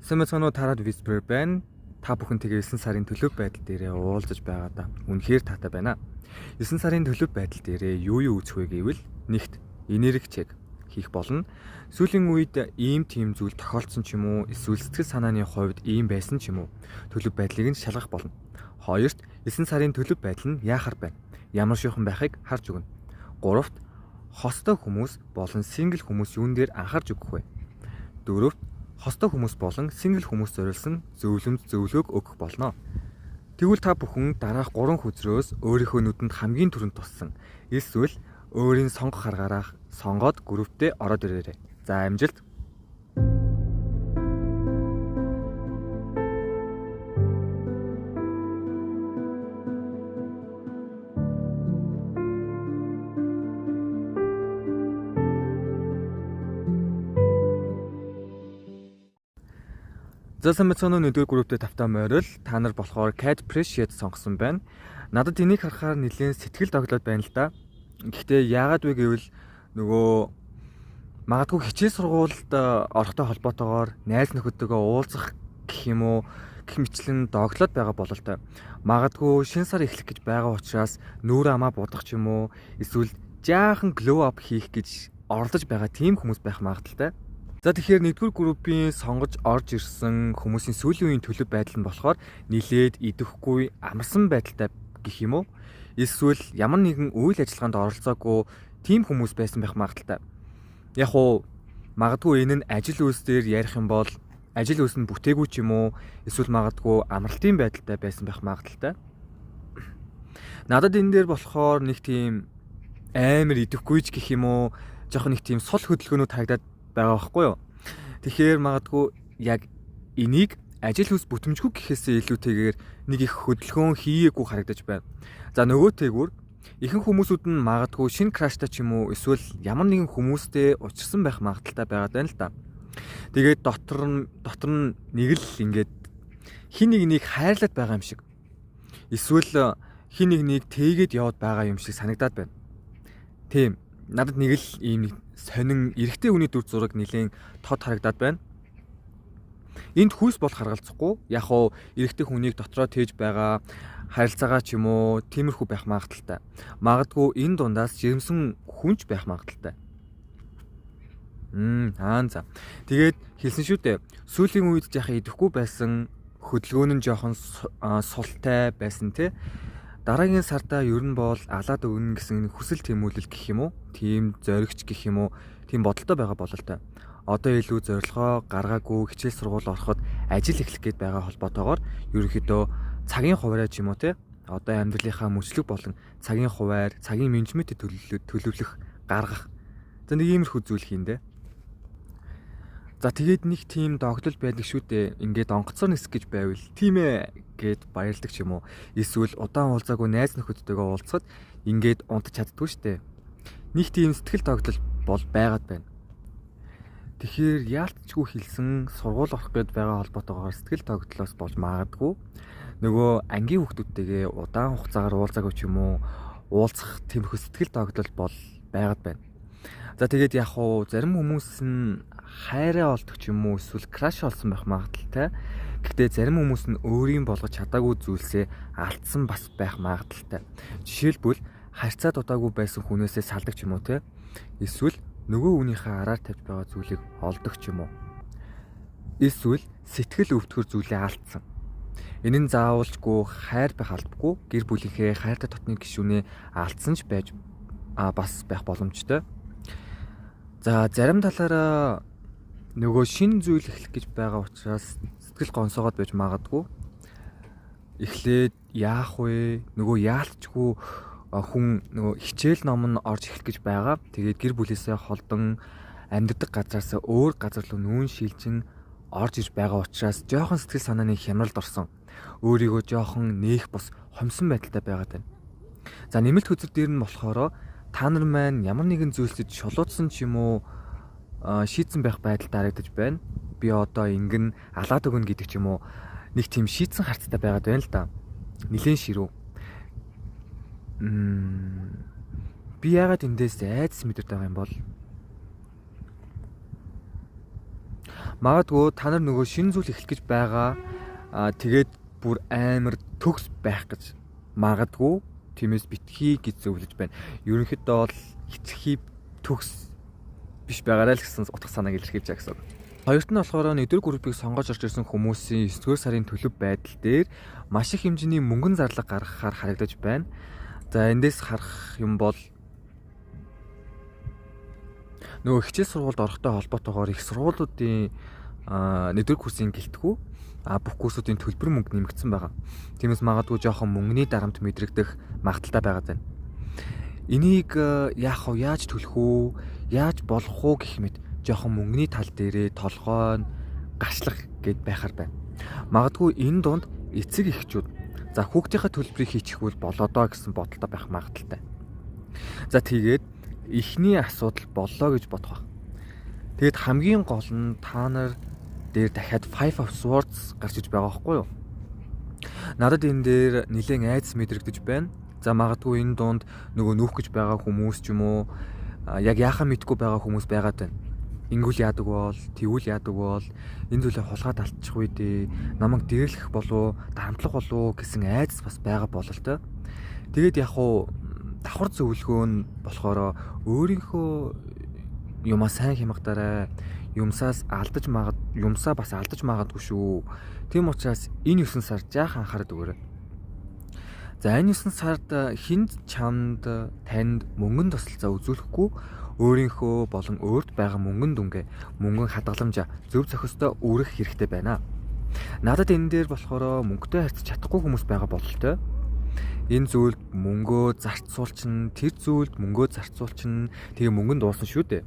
Сайн байцгаана уу, Tarot Whisperer байна. Та бүхэнтэйгээ 9 сарын төлөв байдал дээрээ уулзаж байгаадаа үнэхээр таатай байна. 9 сарын төлөв байдал дээрээ юу юу үзэх вэ гэвэл нэгт энерги чек хийх болно. Сүүлийн үед ийм тийм зүйл тохиолдсон ч юм уу, эсвэл сэтгэл санааны хувьд ийм байсан ч юм уу, төлөв байдлыг нь шалгах болно. Хоёрт 9 сарын төлөв байдал нь яахар байна? Ямар шуйхан байхыг харж өгнө. Гуравт хостой хүмүүс болон single хүмүүс юун дээр анхаарч өгөх вэ? Дөрөвт хостой хүмүүс болон single хүмүүс зориулсан зөвлөмж зөвлөгөөг өгөх болно. Тэгвэл та бүхэн дараах 3 хөзрөөс өөрийнхөө нүдэнд хамгийн түрүүнд туссан эсвэл өөрийн сонгох аргаараа сонгоод групптэй ороод ирээрэй. За амжилт. За сайн байцгаана уу, нэгдүгээр групптэй тавтаа морил. Та нар болохоор Cat Appreciate сонгосон байна. Надад энийг харахаар нэлээд сэтгэл догтлоод байна л да. Гэхдээ яагаад вэ гэвэл нөгөө магадгүй хичээл сургуульд орохтой холбоотойгоор найз нөхөдтэйгээ уулзах гэх юм уу гэх мэтлэн догтлоод байгаа бололтой. Магадгүй шинэ сар эхлэх гэж байгаа учраас нүүр амаа будах ч юм уу эсвэл жаахан glow up хийх гэж оролдож байгаа тийм хүмүүс байх магадaltaй. За тэгэхээр нэгдүгээр группийн сонгож орж ирсэн хүмүүсийн сүүлийн үеийн төлөв байдал нь болохоор нилээд идэхгүй амарсан байдалтай гэх юм уу? Эсвэл ямар нэгэн үйл ажиллагаанд оролцоогүй тийм хүмүүс байсан байх магадaltaй. Яг уу магадгүй энэ нь ажил үйлс дээр ярих юм бол ажил үйлс нь бүтээгүй ч юм уу эсвэл магадгүй амралтын байдалтай байсан байх магадaltaй. Надад энэ дээр болохоор нэг тийм амар идэхгүй ч гэх юм уу жоохон нэг тийм сул хөдөлгөөнүүд харагдаад байгаа байхгүй юу? Тэгэхээр магадгүй яг энийг ажил хүйс бүтэмжгүй гэхээсээ илүүтэйгээр нэг их хөдөлгөөн хийгээгүй харагдаж байна. За нөгөө тэгүр ихэнх хүмүүсүүд нь магадгүй шинэ краштай ч юм уу эсвэл ямар нэгэн хүмүүстэй учирсан байх магадaltaй байгаад байна л да. Тэгээд дотор нь нэг л ингээд хин нэг нэг хайрлаад байгаа юм шиг. Эсвэл хин нэг нэг тээгээд яваад байгаа юм шиг санагдаад байна. Тийм. Надад нэг л ийм нэг сонин эрэгтэй хүний дүр зураг нэлээн тод харагдаад байна. Энд хүйс бол харгалзахгүй. Яг уу эрэгтэй хүнийг дотроо тээж байгаа харилцаагаа ч юм уу тиймэрхүү байх магадaltaй. Магадгүй энэ дундаас жирэмсэн хүнч байх магадaltaй. За. Тэгээд хэлсэн шүү дээ. Сүүлийн үед яхаа идэхгүй байсан хөдөлгөөн нь жоохон султай байсан тий. Дараагийн сардаа ер нь бол алаад өгнө гэсэн хүсэл тэмүүлэл гэх юм уу? Тийм зоригч гэх юм уу? Тийм бодолтой байгаа бололтой. Одоо илүү зорилгоо гаргаагүй хичээл сургууль ороход ажил эхлэх гээд байгаа холбоотойгоор ерөнхийдөө цагийн хуваарай ч юм уу те. Одоо амьдралынхаа мөчлөг болон цагийн хуваар, цагийн менежментэд төлөвлөх, гаргах. За нэг иймэрхүү зүйл хийн дээ. За тэгээд нэг тийм догтлол байдаг шүү дээ. Ингээд онгоцоор нисэх гэж байвал тийм ээ гэд баярлдаг ч юм уу. Эсвэл удаан уулзаагүй найз нөхөдтэйгээ уулзахад ингээд унтаж чаддгүй шүү дээ. Нэг тийм сэтгэл догтлол бол байгаад байна. Тэгэхээр яалтчгүй хэлсэн сургууль орох гээд байгаа холбоотойгоор сэтгэл догтлоос болж магадгүй. Нөгөө ангийн хүүхдүүдтэйгээ удаан хугацаагаар уулзаагүй ч юм уу уулзах тиймэрхүү сэтгэл догтлол бол байгаад байна. За тэгээд яг уу зарим хүмүүс нь хайраа олдог ч юм уу эсвэл краш олсон байх магадaltaй. Гэхдээ зарим хүмүүс нь өөрийн болгож чадаагүй зүйлсээ алдсан бас байх магадaltaй. Жишээлбэл харьцаа дутаагүй байсан хүнээсээ салдаг ч юм уу те. Эсвэл нөгөө хүнийхээ араар тавьж байгаа зүйлийг олдог ч юм уу. Эсвэл сэтгэл өвтгөр зүйлээ алдсан. Энэ нь заавалжгүй хайр байх албагүй гэр бүлийнхээ хайртай дотны гишүүнээ алдсан ч байж бас байх боломжтой. За зарим талаараа нөгөө шинэ зүйл эхлэх гэж байгаа учраас сэтгэл гонсоогоод байж магадгүй. Эхлээд яах вэ? Нөгөө яалтчгүй хүн нөгөө хичээл ном нь орж эхлэх гэж байгаа. Тэгээд гэр бүлээсээ холдон амьдардаг газараас өөр газар руу нүүн шилжин орж иж байгаа учраас жоохон сэтгэл санааны хямралд орсон. Өөрийгөө жоохон нээх бус хомсон байдалтай байгаад байна. За нэмэлт хөзөр дээр нь болохоор та нар маань ямар нэгэн зүйлсэд шулуутсан ч юм уу шийдсэн байх байдал дарагдаж байна. Би одоо ингэн алаад өгнө гэдэг ч юм уу нэг тийм шийдсэн харцтай байгаад байна л да. Нилээн ширүү. Би яагаад эндээс айдас мэдэрч байгаа юм бол? Магадгүй та нар нөгөө шинэ зүйл эхлэх гэж байгаа. Тэгээд бүр амар төгс байх гэж магадгүй. Тиймээс битгий гэж зөвлөж байна. Ерөнхийдөө бол хитрхи төгс биш байгаарай л гэсэн утга санааг илэрхийлж байгаа гэсэн үг. Хоёрт нь болохоор нэгдүгээр группийг сонгож орж ирсэн хүмүүсийн 9-р сарын төлөв байдал дээр маш их хэмжээний мөнгөн зарлага гаргахаар харагдаж байна. За эндээс харах юм бол нөгөө хичээл сургуульд орохтой холбоотойгоор их сургуулиудын нэгдүгээр курсын гэлтгүү бүх курсуудын төлбөр мөнгө нэмэгдсэн байгаа. Тиймээс магадгүй жоохон мөнгөний дарамт мэдрэгдэх магадлалтай байгаа зэн. Энийг яах вэ? Яаж төлөх үү? Яаж болох уу гэх мэт жоохон мөнгөний тал дээрээ толгой нь гарчлах гэд байхаар байна. Магадгүй энэ дунд эцэг эхчүүд за хүүхдийнхээ төлбөрийг хийчихвэл болоо доо гэсэн бодолтой байх магадлалтай. За тэгээд эхний асуудал боллоо гэж бодох байх. Тэгээд хамгийн гол нь та нар дээр дахиад Five of Swords гарч иж байгаа байхгүй юу? Надад энэ дээр нэлээд айдас мэдрэгдэж байна. За магадгүй энэ дунд нөгөө нүүх гэж байгаа хүмүүс ч юм уу яг яхаа мэдгүй байгаа хүмүүс байгаад байна. Ингүүл яадаг бол, тэгвэл яадаг бол, энэ зүйлээ хулгайд алдчих үе дээ. Намайг дэрлэх болов, дарамтлах болов гэсэн айдас бас байгаа бололтой. Тэгээд яг уу давхар зөвлөгөө нь болохоор өөрийнхөө юмаа сайн хямгадаарай. Юмсаас алдаж магад юмсаа бас алдаж магадгүй шүү. Тийм учраас энэ 9 сар жаахан анхаарал өгөөрэй. За энэ 9 сард хүнд чамд танд мөнгөн тусалцаа үзүүлэхгүй өөрийнхөө болон өөрт байгаа мөнгөн дүнгээ мөнгөн хадгаламжаа зөв зохистой үүрэх хэрэгтэй байна. Надад энэ дээр болохоор мөнгөтэй харьцаж чадахгүй хүмүүс байгаа бололтой. Энэ зүйлд мөнгөө зарцуулчин, тэр зүйлд мөнгөө зарцуулчин, тэгээ мөнгө нь дуусна шүү дээ.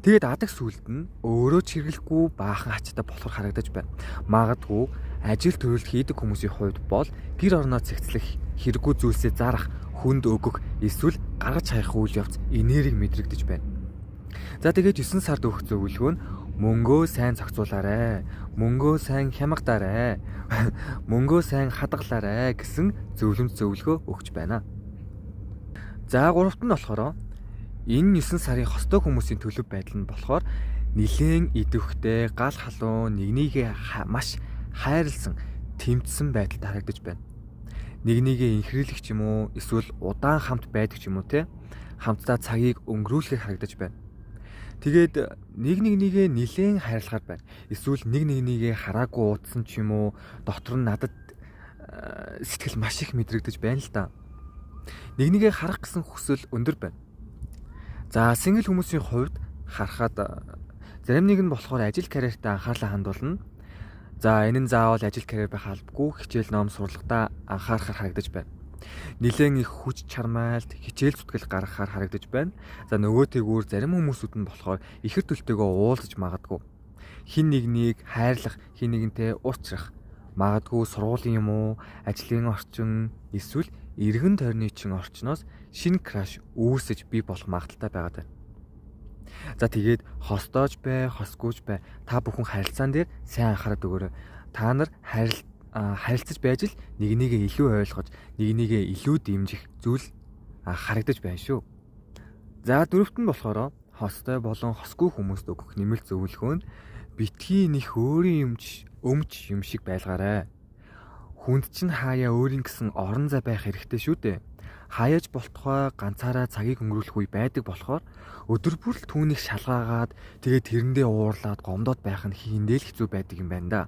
Тэгээд адаг сүлд нь өөрөө ч хэрэглэхгүй баахан ачаатай болохоор харагдаж байна. Магадгүй ажил төрөлд хийдэг хүмүүсийн хувьд бол гэр орноо цэгцлэх хэрэггүй зүйлсээ зарах, хүнд өгөх эсвэл гаргаж хаях үйл явц энерги мэдрэгдэж байна. За тэгээд 9 сард өгөх зөвлөгөө нь мөнгөө сайн зохицуулаарай. Мөнгөө сайн хямгадаарай. Мөнгөө сайн хадгалаарай гэсэн зөвлөмж зөвлөгөө өгч байна. За гуравт нь болохоор энэ 9 сарын хостой хүмүүсийн төлөв байдал нь болохоор нилээн идэвхтэй, гал халуун, нэгнийгээ маш хайрлсан, тэмцсэн байдалд харагдаж байна. Нэгнийгээ инхрийлэх ч юм уу, эсвэл удаан хамт байдаг ч юм уу те. Хамтдаа цагийг өнгөрүүлэхээр харагдаж байна. Тэгээд нэг нэгнийгээ нилээн хайрлахаар байна. Эсвэл нэг нэгнийгээ хараагүй уудсан ч юм уу, дотор нь надад сэтгэл маш их мэдрэгдэж байна л да. Нэгнийгээ харах гэсэн хүсэл өндөр байна. За single хүмүүсийн хувьд харахад зарим нэг нь болохоор ажил карьертаа анхаарлаа хандуулна. За энэ нь заавал ажил карьер байх албагүй, хичээл ном сурлагадаа анхаарахар харагдаж байна. Нилээн их хүч чармайлт, хичээл зүтгэл гаргахаар харагдаж байна. За нөгөө тэгүүр зарим хүмүүсүүд нь болохоор ихэр төлтөөгөө уулзаж магадгүй. Хин нэгнийг хайрлах, хин нэгэнтэй уучлах, магадгүй сургуулийн юм уу, ажлын орчин, эсвэл эргэн тойрны чин орчноос шинэ краш үүсэж бий болох магадлалтай байгаад байна. За тэгээд хостойж бай, хосгүйж бай. Та бүхэн харилцаан дээр сайн анхаарал өгөөрэй. Та нар харилцаж байж л нэгнийгээ илүү ойлгож, нэгнийгээ илүү дэмжих зүйл харагдаж байна шүү. За дөрөвт нь болохоор хостой болон хосгүй хүмүүст өгөх нэмэлт зөвлөгөө нь битгий нэх өөрийн юмч өмч юм шиг байлгаарай. Хүнд чинь хаяа өөрийн гэсэн орон зай байх хэрэгтэй шүү дээ. Хаяаж болтугай ганцаараа цагийг өнгөрүүлэх үе байдаг болохоор өдөр бүр л түүнийг шалгаагаад тэгээд тэрэндээ уурлаад гомдоод байх нь хийндээ л хэцүү байдаг юм байна да.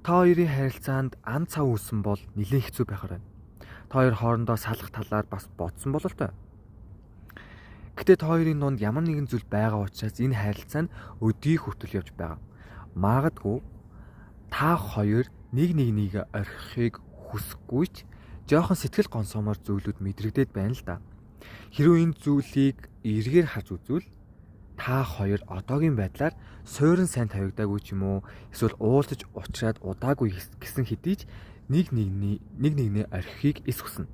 Та хоёрын харилцаанд ан цав үүссэн бол нэлээд хэцүү байхаар байна. Та хоёр хоорондоо салах талаар бас бодсон бололтой. Гэтэ та хоёрын дунд ямар нэгэн зүйл байгаа учраас энэ харилцаа нь өдий хүртэл явж байгаа. Магадгүй та хоёр нэг нэгнийг орхихыг хүсэхгүй ч жоохон сэтгэл гонсоомоор зүйлүүд мэдрэгдээд байна л да. Хэрвээ энэ зүйлийг эргээр харж үзвэл та хоёр одоогийн байдлаар суурин сайн тавигдаагүй ч юм уу, эсвэл уулзаж уучраад удаагүй гэсэн хэдий ч нэг нэгний орхихыг эс хүснэ.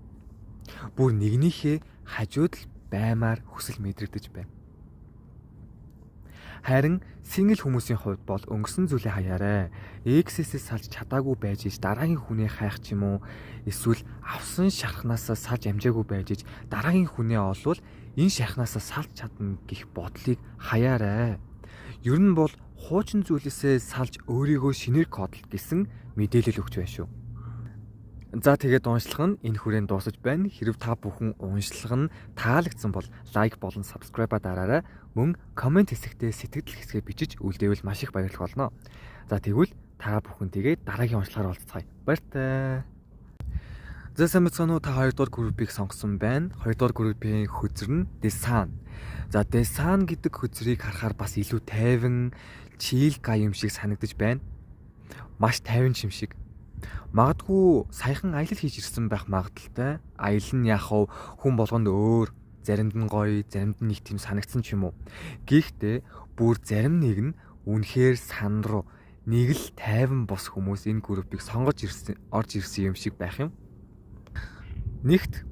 Бүр нэгнийхээ хажууд л баймаар хүсэл мэдрэгдэж байна. Харин single хүмүүсийн хувьд бол өнгөрсөн зүйлээ хаяарай. Ex-ээс салж чадаагүй байж ич дараагийн хүнээ хайх ч юм уу, эсвэл авсан шархнаасаа салж амжаагүй байж ич дараагийн хүнээ олвол энэ шархнаасаа салж чадна гэх бодлыг хаяарай. Ер нь бол хуучин зүйлээсээ салж өөрийгөө шинээр кодолт гэсэн мэдээлэл өгч байна шүү. За тэгээд уншлага нь энэ хүрээнд дуусаж байна. Хэрв та бүхэн уншлага нь таалагдсан бол лайк болон subscribe-а дараарай. Мөн коммент хэсэгтээ сэтгэл хэсгээ бичиж үлдээвэл маш их баярлах болно. За тэгвэл та бүхэн тэгээд дараагийн уншлагаар уулзцгаая. Баяртай. За сайн байцгаана уу, та 2 дугаар группийг сонгосон байна. 2 дугаар группийн хөзөр нь The Sun. За The Sun гэдэг хөзрийг харахаар бас илүү тайван, chill guy юм шиг санагдаж байна. Маш тайван юм шиг. Магадгүй саяхан аялал хийж ирсэн байх магадлалтай. Аялал нь яг хүн болгонд өөр, заримд нь гоё, заримд нь нэг тийм санагдсан ч юм уу. Гэхдээ бүр зарим нэг нь үнэхээр сан руу нэг л тайван бус хүмүүс энэ группийг сонгож ирсэн, орж ирсэн юм шиг байх юм. Нэгт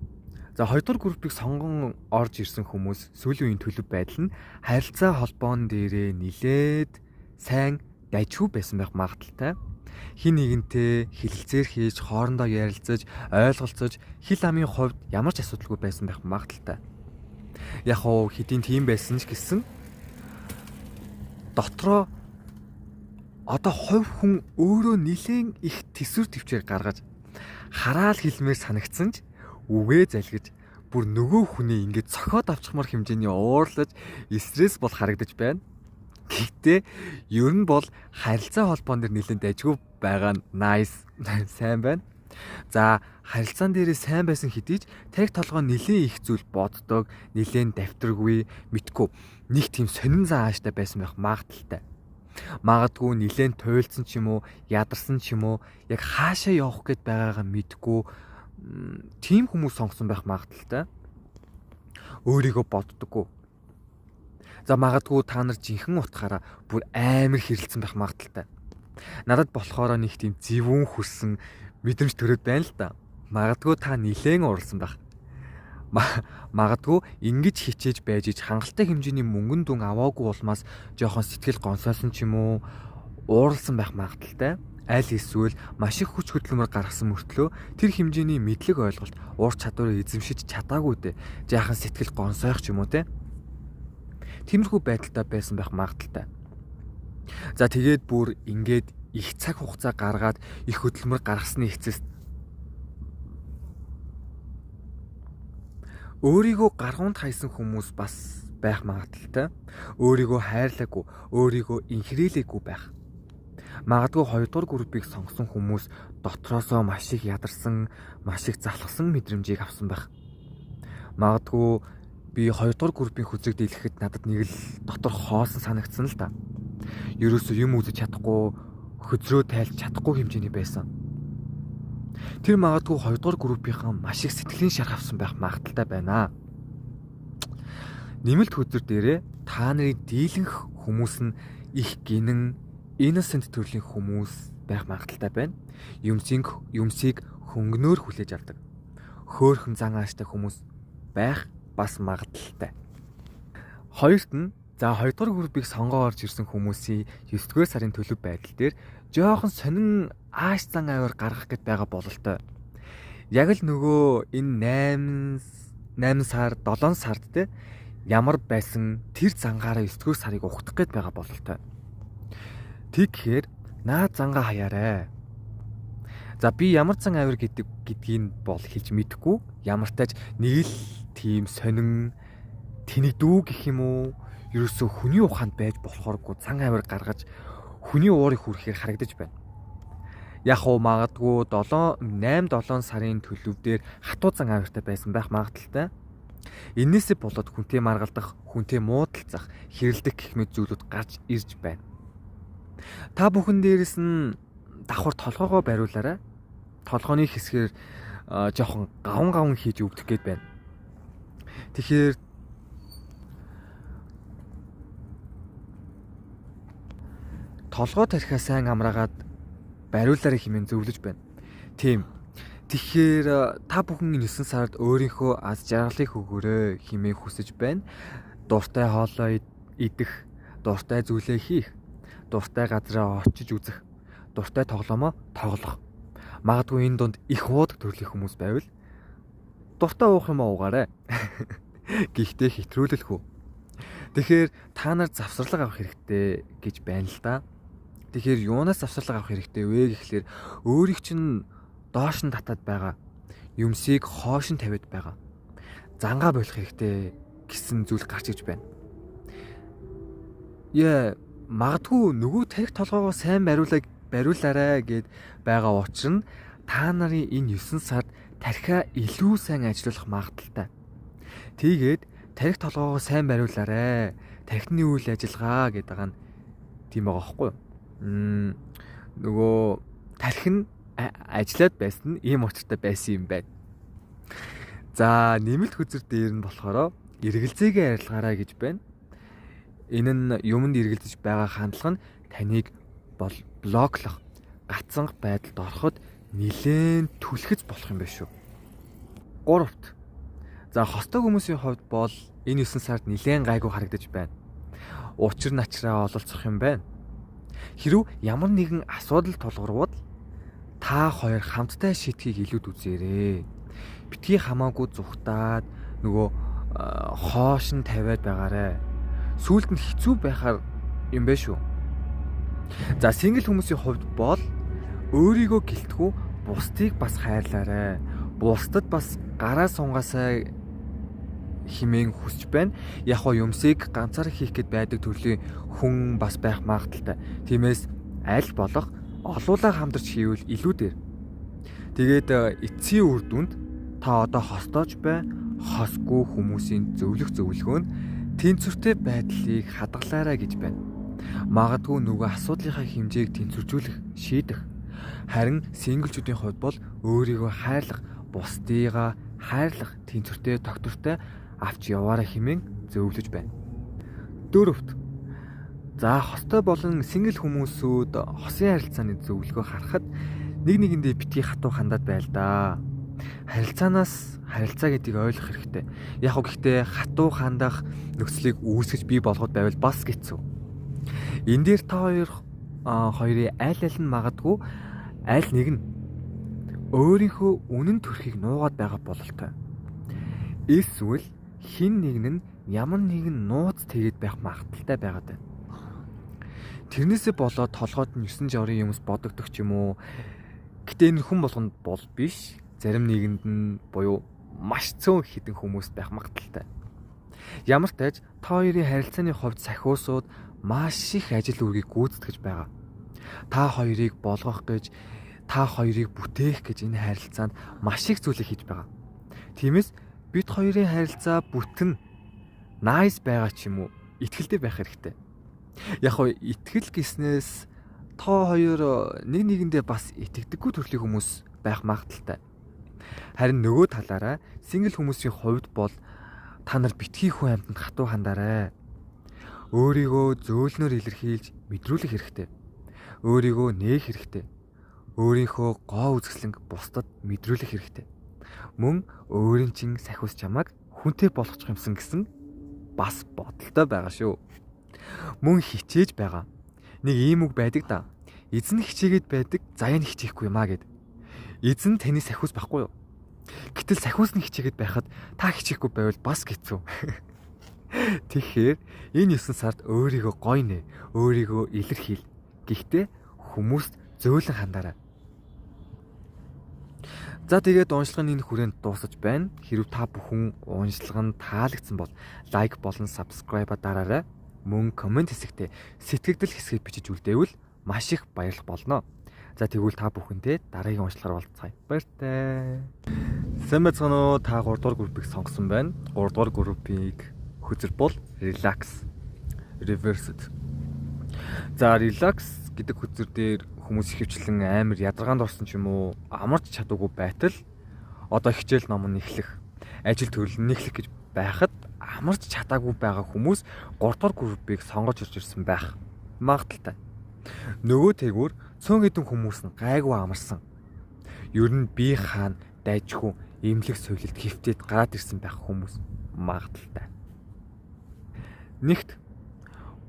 за 2 дугаар группийг сонгон орж ирсэн хүмүүс сүүлийн үеийн төлөв байдал нь харилцаа холбоон дээрээ нилээд сайн дажгүй байсан байх магадлалтай. Хин нэгэнтэй хэлэлцээр хийж, хоорондоо ярилцаж, ойлголцож, хил амын хувьд ямар ч асуудалгүй байсан байх магадлалтай. Яг хоо хэдийн тийм байсан ч гэсэн дотроо одоо хувь хүн өөрөө нилээн их төсвөр төвчээр гаргаж хараал хэлмээр санагдсан ч үгээ залгиж бүр нөгөө хүний ингээд цохиод авчихмаар хэмжээний уурлаж стресс бол харагдаж байна. Гэхдээ ер нь бол харилцаа холбоон дээр нэлээд дайггүй байгаа нь nice, сайн байна. За харилцаан дээрээ сайн байсан хэдий ч тарих толгой нэлээд их зүйл боддог, нэлээд давтаргүй, мэдгүй нэг тийм сонин зан ааштай байсан байх магадлалтай. Магадгүй нэлээд туйлдсан ч юм уу, ядарсан ч юм уу, яг хаашаа явах гээд байгаагаа мэдгүй тийм хүмүүс сонгосон байх магадлалтай. Өөрийгөө боддоггүй. За магадгүй та нар жинхэнэ утгаараа бүр амар хэрэлцэн байх магадлалтай. Надад болохоор нэг тийм зэвүүн хүрсэн мэдрэмж төрөөд байна л да. Магадгүй та нилээн уралсан байх. Магадгүй ингэж хичээж байж ич хангалттай хэмжээний мөнгөн дүн аваагүй улмаас жоохон сэтгэл гонсоосон ч юм уу, ууралсан байх магадлалтай. Аль эсвэл маш их хүч хөдөлмөр гаргасан мөртлөө тэр хэмжээний мэдлэг ойлголт, уур чадварыг эзэмшиж чадаагүй дээ. Жаахан сэтгэл гонсоох ч юм уу те. Тиймэрхүү байдалтай байсан байх магадлалтай. За тэгээд бүр ингээд их цаг хугацаа гаргаад их хөдөлмөр гаргасны эцэст өөрийгөө гаргуунд хайсан хүмүүс бас байх магадлалтай. Өөрийгөө хайрлаагүй, өөрийгөө инхрийлээгүй байх. Магадгүй 2 дугаар группийг сонгосон хүмүүс дотроосоо маш их ядарсан, маш их залхсан мэдрэмжийг авсан байх. Магадгүй би 2 дугаар группийн хүзрийг дийлэхэд надад нэг л дотор хоосон санагдсан л да. Ерөөсөө юм үзэж чадахгүй, хөзрөө тайлж чадахгүй хэмжээний байсан. Тэр магадгүй 2 дугаар группийнхаа маш их сэтгэлийн шарх авсан байх магадлалтай байна. Нэмэлт хөзөр дээрээ та нарын дийлэнх хүмүүс нь их гинэн, innocent төрлийн хүмүүс байх магадлалтай байна. Юмсыг хөнгөнөөр хүлээж авдаг. Хөөхөн зан ааштай хүмүүс байх бас магадлалтай. Хоёрт нь за 2 дугаар группийг сонгоо орж ирсэн хүмүүсийн 9 дугаар сарын төлөв байдал дээр жоохон сонин ааш зан авир гаргах гээд байгаа бололтой. Яг л нөгөө энэ 8 сар, 7 сард те ямар байсан тэр зангаараа 9 дугаар сарыг ухтах гээд байгаа бололтой. Тэгэхээр наад зангаа хаяарай. За би ямар зан авир гэдгийг бол хэлж мэдэхгүй. Ямар тач нэг л тийм сонин тэнэг дүү гэх юм уу? Ерөөсөө хүний ухаанд байж болохооргүй зан авир гаргаж хүний уурыг хүргэхээр харагдаж байна. Яг уу магадгүй 7 8 7 сарын төлөв дээр хатуу зан авиртай байсан байх магадлалтай. Энээсээ болоод хүнтэй маргалдах, хүнтэй муудалцах, хэрэлдэх гэх мэт зүйлүүд гарч ирж байна. Та бүхэн дээрэс нь давхар толгоогоо бариулаарай. Толгооны хэсгээр жоохон гавн гавн хийж өвдөх гээд байна. Тэгэхээр толгой тархиа сайн амраагаад бариулаарай хэмээн зөвлөж байна. Тийм. Тэгэхээр та бүхэн энэ 9 сард өөрийнхөө аз жаргалыг өгөөрэй хэмээн хүсэж байна. Дуртай хоолоо идэх, дуртай зүйлээ хийх, дуртай газраа очиж үзэх, дуртай тоглоомоо тоглох. Магадгүй энэ дунд их уудаг төрлийн хүмүүс байвал дуртай уух юм уугаарай. Гэхдээ хэтрүүлэлгүй. Тэгэхээр та нар завсарлага авах хэрэгтэй гэж байна л да. Тэгэхээр юунаас завсарлага авах хэрэгтэй вэ гэхлээр өөрийг чинь доош нь татаад байгаа юмсыг хоош нь тавиад байгаа. Зангаа болох хэрэгтэй гэсэн зүйл гарч иж байна. Яа, магадгүй нөгөө тарих толгоогоо сайн бариулаарай гэд байгаа учир нь та нарын энэ 9 сард тархиа илүү сайн ажиллуулах магадлалтай. Тэгээд тарих толгоогоо сайн бариулаарай. Тархины үйл ажиллагаа гэдэг байгаа нь тийм байгаа байхгүй юу? Нөгөө тархи нь ажиллаад байсан нь ийм учиртай байсан юм байна. За, нэмэлт хөзөр дээр нь болохоор эргэлзээгээ арилгаарай гэж байна. Энэ нь юмд эргэлзэж байгаа хандлага нь таныг блоклох, гацанх байдалд ороход нилээн түлхэц болох юм байна шүү. 3-т. За, хостой хүмүүсийн хувьд бол энэ 9 сард нилээн гайгүй харагдаж байна. Учир начраа ололцох юм байна. Хэрв ямар нэгэн асуудал тулгарвал та хоёр хамтдаа шийдэхийг илүүд үзээрэй. Битгий хамаагүй зүхтаад нөгөө хоош нь тавиад байгаарэ. Сүүлд нь хэцүү байхаар юм бэ шүү. За, single хүмүүсийн хувьд бол өөрийгөө гэлтгүү бусдыг бас хайрлаарай. Бусдад бас гараа сунгаасаа химэн хүсч байна. Яг хоо юмсыг ганцаараа хийх гээд байдаг төрлийн хүн бас байх магадлалтай. Тиймээс аль болох олуулаа хамтарч хийвэл илүү дээр. Тэгээд эцсийн үр дүнд та одоо хостойч бай, хосгүй хүмүүсийн зөвлөх зөвлөгөө нь тэнцвэртэй байдлыг хадгалаарай гэж байна. Магадгүй нөгөө асуудлынхаа хэмжээг тэнцвэржүүлэх, шийдэх. Харин single чүүдийн хувьд бол өөрийгөө хайрлах, бусдыгаа хайрлах тэнцвэртэй тогтвортой авч яваарай хэмээн зөвлөж байна. 4-т. За, хостой болон single хүмүүсүүд хосын харилцааны зөвлөгөө харахад нэг нэгэндээ битгий хатуу хандаад байл да. Харилцаанаас харилцаа гэдгийг ойлгох хэрэгтэй. Яг уу гэхдээ хатуу хандах нөхцөлийг үүсгэж бий болгоод байвал бас хэцүү. Энэ дээр та хоёрын аль аль нь магадгүй аль нэг нь өөрийнхөө үнэн төрхийг нуугаад байгаа бололтой. Эсвэл хин нэг нь ямар нэгэн нууц тэгээд байх магадлалтай байгаад байна. Тэрнээсээ болоод толгойд нь 9 жорын юмс бодогдох ч юм уу. Гэтэ энэ хүн болгонд бол биш. Зарим нэгэнд нь буюу маш цөөн хідэн хүмүүс байх магадлалтай. Ямар ч тааж та хоёрын харилцааны хувьд сахиусууд маш их ажил үүргийг гүйцэтгэж байгаа. Та хоёрыг болгох гэж, та хоёрыг бүтээх гэж энэ харилцаанд маш их зүйлийг хийж байгаа. Тиймээс бид хоёрын харилцаа бүтэн nice байгаа ч юм уу итгэлтэй байх хэрэгтэй. Яг хоо итгэл гэснээс та хоёр нэг нэгэндээ бас итгэдэггүй төрлийн хүмүүс байх магадлалтай. Харин нөгөө талаараа single хүмүүсийн хувьд бол та нар битгий хүн амьтанд хатуу хандаарай. Өөрийгөө зөөлнөр илэрхийлж мэдрүүлэх хэрэгтэй. Өөрийгөө нээх хэрэгтэй. Өөрийнхөө гоо үзэсгэлэнг бусдад мэдрүүлэх хэрэгтэй. Мөн өөрийн чинь сахиус чамайг хүнтэй болгочих юмсан гэсэн бас бодолтой байгаа шүү. Мөн хичээж байгаа. Нэг ийм үг байдаг да. Эзэн хичээгээд байдаг, заяа нь хичээхгүй юм а гэд. Эзэн таны сахиус байхгүй юу? Гэтэл сахиус нь хичээгээд байхад та хичээхгүй байвал бас хэцүү. Тэгэхээр энэ 9 сард өөрийгөө гоё нэ, өөрийгөө илэрхийл. Гэхдээ хүмүүст зөөлөн хандаарай. За тэгээд уншлагын энэ хүрээнд дуусаж байна. Хэрв та бүхэн уншлага нь таалагдсан бол like болон subscribe дараарай. Мөн comment хэсэгтээ сэтгэгдэл хэсгийг бичиж үлдээвэл маш их баярлах болно. За тэгвэл та бүхэнтэй дараагийн уншлагаар уулзцаая. Баяртай. Сайн байцгаана уу? Та 3 дугаар группийг сонгосон байна. 3 дугаар группийг хөзөр бол relax, reversed. За relax гэдэг хөзөр дээр хүмүүс ихэвчлэн амар ядаргаанд орсон ч юм уу амарч чадаагүй байтал одоо хичээл ном нь эхлэх, ажил төрөл нь эхлэх гэж байхад амарч чадаагүй байгаа хүмүүс 3 дугаар группийг сонгож ирж ирсэн байх магадлалтай. Нөгөө тэгүр цөөн хэдэн хүмүүс нь гайгүй амарсан. Ер нь бие хаан дайжгүй эмнэлэг соёлд хэвтээд гараад ирсэн байх хүмүүс магадлалтай. Нэгт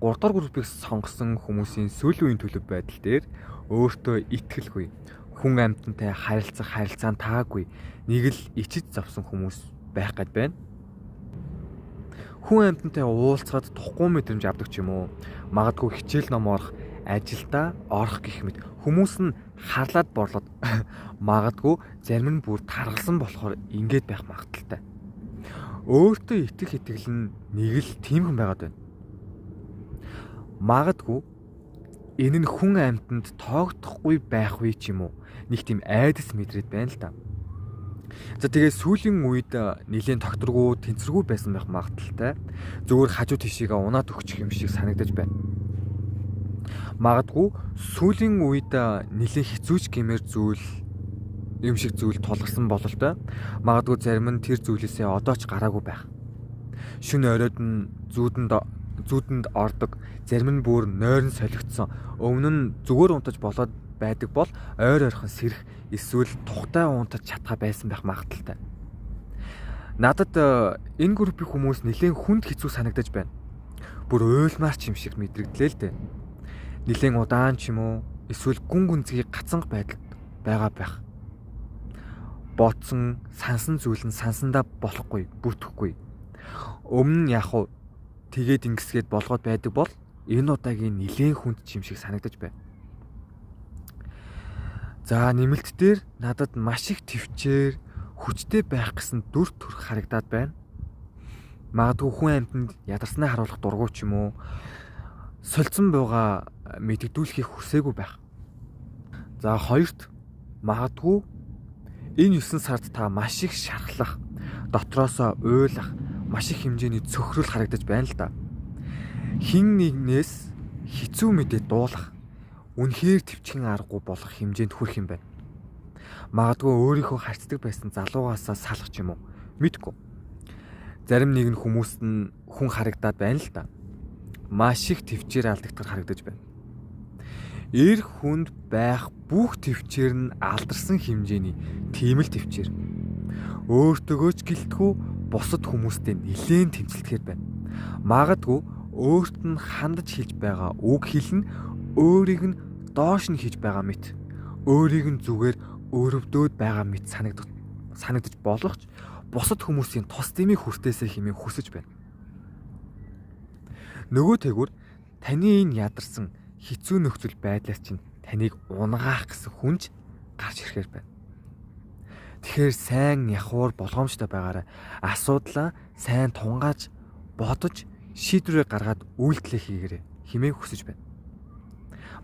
3 дугаар группийг сонгосон хүмүүсийн сүүлийн үеийн төлөв байдал дээр өөртөө итгэлгүй, хүн амьтантай харилцах харилцаан таагүй, нэг л ичиж зовсон хүмүүс байх гээд байна. Хүн амьтантай уулзахад тухгүй мэдрэмж авдаг ч юм уу. Магадгүй хичээл ном орох, ажилдаа орох гэх мэт хүмүүс нь харлаад борлоод магадгүй зарим нь бүр таргалсан болохоор ингэж байх магадлалтай. Өөртөө итгэх итгэл нь нэг л тийм хүн байгаад байна. Магадгүй энэ нь хүн амьтанд тоогдохгүй байх үе ч юм уу. Нэг тийм айдас мэдрээд байна л да. За тэгээ сүүлийн үед нэлээд тогтворгүй, тэнцвэргүй байсан байх магадлалтай. Зүгээр хажуу тишээгээ унаад өгчих юм шиг санагдаж байна. Магадгүй сүүлийн үед нэлээд хэцүүч гэмээр зүйл юм шиг зүйл тулгарсан бололтой. Магадгүй зарим нь тэр зүйлээсээ одоо ч гараагүй байх. Шөнө оройд нь зүүдэнд ордог, зарим нь бүр нойрон солигдсон. Өмнө нь зүгээр унтаж болоод байдаг бол ойр ойрхон сэрэх эсвэл тухтай унтаж чадхаа байсан байх магадлалтай. Надад энэ группийн хүмүүс нэлээд хүнд хэцүү санагдаж байна. Бүр уйлмаар ч юм шиг мэдрэгдлээ л дээ. Нэлээд удаан ч юм уу эсвэл гүн гүнзгий гацанга байдалд байгаа байх. Бодсон, сансан зүйл нь сансандаа болохгүй, бүтэхгүй. Өмнө нь яг уу тэгээд ингэсгээд болгоод байдаг бол энэ удаагийн нэлээд хүнд ч юм шиг санагдаж байна. За нэмэлт дээр надад маш их төвчээр хүчтэй байх гэсэн дүр төрх харагдаад байна. Магадгүй хүн амьтанд ядарснаа харуулах дургуй ч юм уу солилцсон байгаа мэдэгдүүлэхийг хүсээгүй байх. За хоёрт магадгүй энэ 9 сард та маш их шархлах, дотроосоо уйлах, маш их хэмжээний цөхрөл харагдаж байна л да. Хин нэгнээс хэцүү мэдээ дуулах, үнэхээр төвчгэн аргагүй болох хэмжээнд хүрэх юм байна. Магадгүй өөрийнхөө харьцдаг байсан залуугаасаа салах ч юм уу. Мэдгүй. Зарим нэгэн хүмүүст нь хүн харагдаад байна л да. Маш их төвчээр алдагдахар харагдаж байна. Эр хүнд байх бүх төвчээр нь алдарсан хэмжээний тийм л төвчээр. Өөртөөгөө ч гэлтгүү бусад хүмүүстэй нэлээн тэмцэлдэхээр байна. Магадгүй өөрт нь хандаж хэлж байгаа үг хэл нь өөрийг нь доош нь хийж байгаа мэт, өөрийг нь зүгээр өрөвдөөд байгаа мэт санагдаж болох ч бусад хүмүүсийн тус дэмий хүртээсэй хэмээн хүсэж байна. Нөгөө тэгүр таны энэ ядарсан хэцүү нөхцөл байдлаас чинь таныг унгаах гэсэн хүнч гарч ирэхээр байна. Тэгэхээр сайн яхуур болгоомжтой байгаарай. Асуудлаа сайн тунгааж бодож шийдвэрээ гаргаад үйлдэлээ хийгээрэй хэмээн хүсэж байна.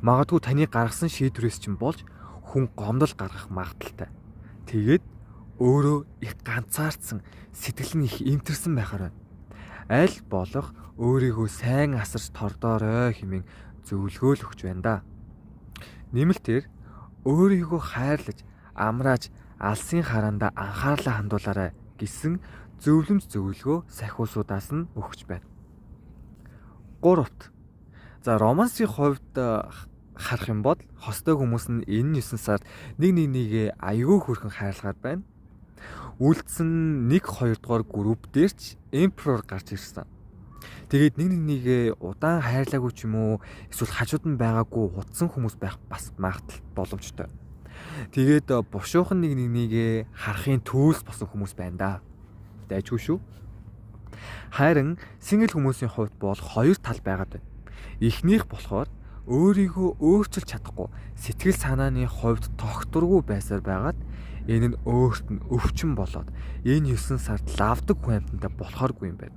Магадгүй таны гаргасан шийдвэрээс чинь болж хүн гомдол гаргах магадлалтай. Тэгээд өөрөө их ганцаардсан, сэтгэл нь их эмтэрсэн байхаар байна. Аль болох өөрийгөө сайн асарч тордоорой хэмээн зөвлөгөө л өгч байна да. Нэмэлтээр өөрийгөө хайрлаж, амрааж, алсын хараандаа анхаарлаа хандуулаарай гэсэн зөвлөмж зөвлөгөө сахиусуудаас нь өгч байна. Гуравт. За романсын хувьд харах юм бол хостой хүмүүс нь энэ 9 сард нэг нэг нэгээ аягүй хөрхөн хайрлахаар байна. Үлдсэн 1 2 дугаар групп дээр ч Emperor гарч ирсэн. Тэгээд нэг нэг нэгээ удаан хайрлаагүй ч юм уу эсвэл хажууд нь байгаагүй хутсан хүмүүс байх бас магадлал боломжтой. Тэгээд бушуухан нэг нэг нэгээ харахын төлс босон хүмүүс байна да. Дайжгүй шүү. Харин single хүмүүсийн хувьд бол хоёр тал байгаад байна. Эхнийх болохоор өөрийгөө өөрчилж чадахгүй сэтгэл санааны хувьд тогтворгүй байсаар байгаад энэ нь өөрт нь өвчин болоод энэ 9 сард лавдаг хүн амьтантай болохооргүй юм байна.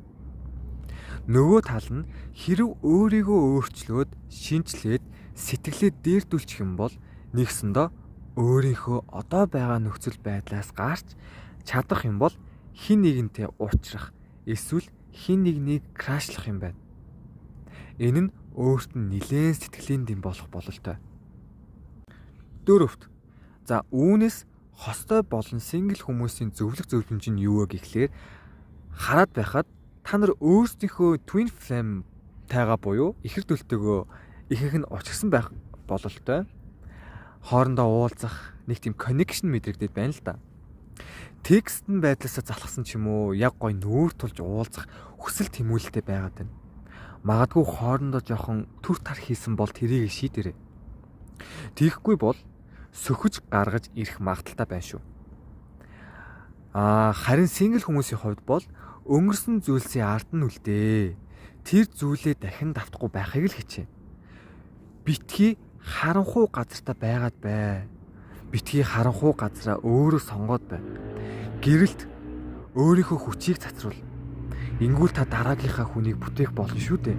Нөгөө тал нь хэрв өөрийгөө өөрчлөөд шинчлээд сэтгэлээ дээрдүүлчих юм бол нэгсэндөө өөрийнхөө одоо байгаа нөхцөл байдлаас гарч чадах юм бол хин нэгэнтэй уучрах эсвэл хин нэгнийг крашлах юм байна. Энэ нь өөрт нь нилээн сэтгэлийн дэм болох бололтой. Дөрөвт. За үүнээс хостой болон single хүмүүсийн зөвлөх зөвлөмж нь юу вэ гэхлээр хараад байхад та нар өөрсдийнхөө twin flame тайгаа буюу ихэр дүлтэйгөө ихэнх нь учирсан байх бололтой. Хоорондоо уулзах нэг тийм connection мэдрэгдээд байна л да. Текст нь байдлаасаа залхсан ч юм уу яг гой нүүр тулж уулзах хүсэл тэмүүлэлтэй байгаад байна. Магадгүй хоорондоо жоохон төр тар хийсэн бол тэрийг шийдэрэй. Тийхгүй бол сөхөж гаргаж ирэх магадлалтай байна шүү. Харин single хүмүүсийн хувьд бол Өнгөрсөн зүйлсийн ард нь үлдээ. Тэр зүйлээ дахин давтахгүй байхыг л хичээ. Битгий харанхуй газартаа байгаад бай. Битгий харанхуй газраа өөрөө сонгоод бай. Гэрэлт өөрийнхөө хүчийг цацруул. Ингүүл та дараагийнхаа хүнийг бүтээх болно шүү дээ.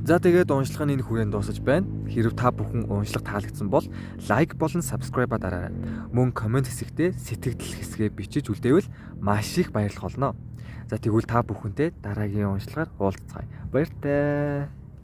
За тэгээд уншлага нь энэ хүрээнд дуусаж байна. Хэрв та бүхэн уншлага таалагдсан бол like болон subscribe дараарай. Мөн comment хэсэгтээ сэтгэгдэл хэсгээ бичиж үлдээвэл маш их баярлах болно. За тэгвэл та бүхэнтэй дараагийн уншлагаар уулзцгаая. Баяртай.